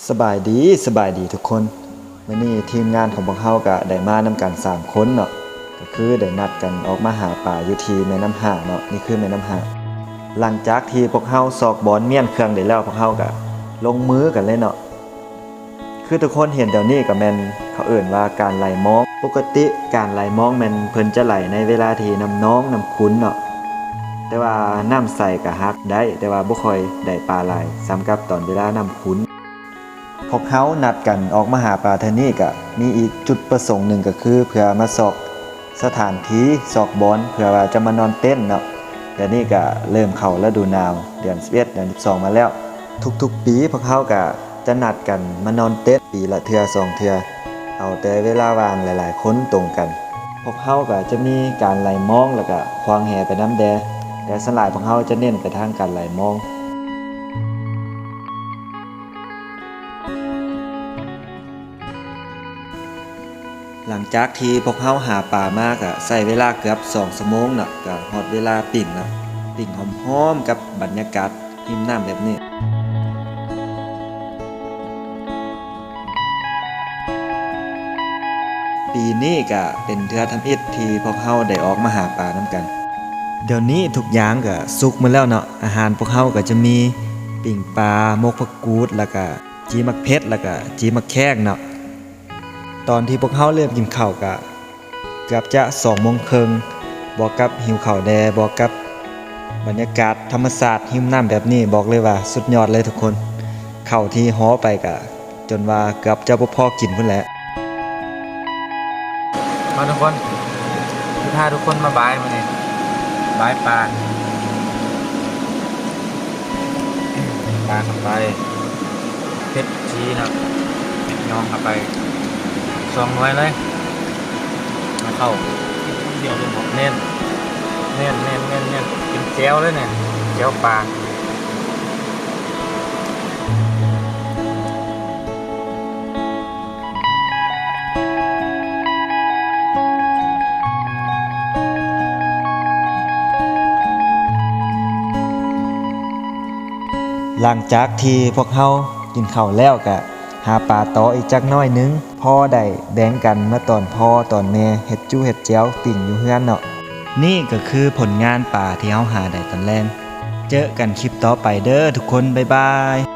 ສະບາຍດີ, ສະບາຍດີທຸກຄົນ. ມື້ນີ້ທີມງານຂອງພວກເຮົາກະໄດ້ມານຳກັນສາມຄົນເນາະ, ກະຄືໄດ້ນັດກັນອອກມາຫາປາຢູ່ທີ່ແມ່ນ້ຳຫ້າເນາະ, ນີ້ຄືແມ່ນ້ຳຫ້າ. ຫຼັງຈາກທີ່ພວກເຮົາຊອກບ່ອນມ້ຽນເຄື່ອງໄດ້ແລ້ວ, ພວກເຮົາກະລົງມືກັນເລີຍເນາະ. ຄືທຸກຄົນເຫັນດຽວນີ້ກະແມ່ນເຂົາເອີ້ນວ່າການໄຫຼມອງ. ປົກກະຕິການໄຫຼມອງແມ່ນເພິ່ນຈະໄຫຼໃນເວລາທີ່ນ້ຳນອງ, ນ້ຳຂຸນເນາະ, ແຕ່ວ່ານ້ຳໃສກະຫາກໄດ້, ແຕ່ວ່າບໍ່ຄ່ອຍໄດ້ປາຫຼາຍສ່ຳກັບຕອນເວລານ້ຳຂຸນ. ພວກເຮົານັດກັນອອກມາຫາປາເທື່ອນີ້ກະມີອີກຈຸດປະສົງໜຶ່ງ ກະຄືເພື່ອມາຊອກສະຖານທີ່ ຊອກບ່ອນ ເພື່ອວ່າຈະມານອນເຕັນເນາະ. ດຽວນີ້ກະເລີ່ມເຂົ້າລະດູໜາວ ເດືອນສິບເອັດ ເດືອນສິບສອງມາແລ້ວ. ທຸກໆປີພວກເຮົາກະຈະນັດກັນມານອນເຕັນປີລະເທື່ອສອງເທື່ອ ເອົາແຕ່ເວລາວ່າງຫຼາຍໆຄົນຕົງກັນ. ພວກເຮົາກະຈະມີການໄຫຼມອງ ແລ້ວກະຂວາງແຫໄປນຳແດ່, ແຕ່ສ່ວນຫຼາຍພວກເຮົາຈະເນັ້ນໄປທາງການໄຫຼມອງ. ຫຼັງຈາກທີ່ພວກເຮົາຫາປາມາກະໃຊ້ເວລາເກືອບສອງຊົ່ວໂມງເນາະ, ກະຮອດເວລາປີ້ງລະ, ປີ້ງຫອມໆກັບບັນຍາກາດ ຮິມນ້ຳແບບນີ້. ປີນີ້ກະເປັນເທື່ອທຳອິດທີ່ພວກເຮົາໄດ້ອອກມາຫາປານຳກັນ. ດຽວນີ້ທຸກຢ່າງກະສຸກໝົດແລ້ວເນາະ, ອາຫານພວກເຮົາກະຈະມີປີ້ງປາ, ໝົກຜັກກູດ ແລ້ວກະຈີໝາກເຜັດ ແລ້ວກະຈີໝາກແຂ້ງເນາະ. ຕອນທີ່ພວກເຮົາເລີ່ມກິນເຂົ້າກະເກືອບຈະສອງໂມງເຄິ່ງ, ບວກກັບຫິວເຂົ້າແດ່ ບວກກັບບັນຍາກາດທຳມະຊາດຮິມນ້ຳແບບນີ້ ບອກເລີຍວ່າສຸດຍອດເລີຍທຸກຄົນ. ເຂົ້າທີ່ຫໍ່ໄປກະຈົນວ່າເກືອບຈະບໍ່ພໍກິນພຸ້ນແຫຼະ. ມາທຸກຄົນ, ຊິພາທຸກຄົນມາບາຍມື້ນີ້, ບາຍປາ. ປາເຂົ້າໄປ, ເຜັດຈີເນາະ, ເຜັດຍອງເຂົ້າໄປ ສອງໜ່ວຍເລີຍ. ມາເຂົ້າດຽວເລີຍເນາະ. ແມ່ນ, ແມ່ນ, ແມ່ນ, ແມ່ນ, ແມ່ນ, ເປັນແຈ່ວເລີຍນີ້, ແຈ່ວປາ. ຫຼັງຈາກທີ່ພວກເຮົາກິນເຂົ້າແລ້ວກະຫາປາຕໍ່ອີກຈັກໜ້ອຍໜຶ່ງ, ພໍໄດ້ແບ່ງກັນມາຕອນພໍ່ຕອນແມ່ເຮັດຈຸເຮັດແຈ່ວປີ້ງຢູ່ເຮືອນເນາະ. ນີ້ກະຄືຜົນງານປາທີ່ເຮົາຫາໄດ້ຕອນແລງ. ເຈີກັນຄລິບຕໍ່ໄປເດີທຸກຄົນ, ບາຍບາຍ.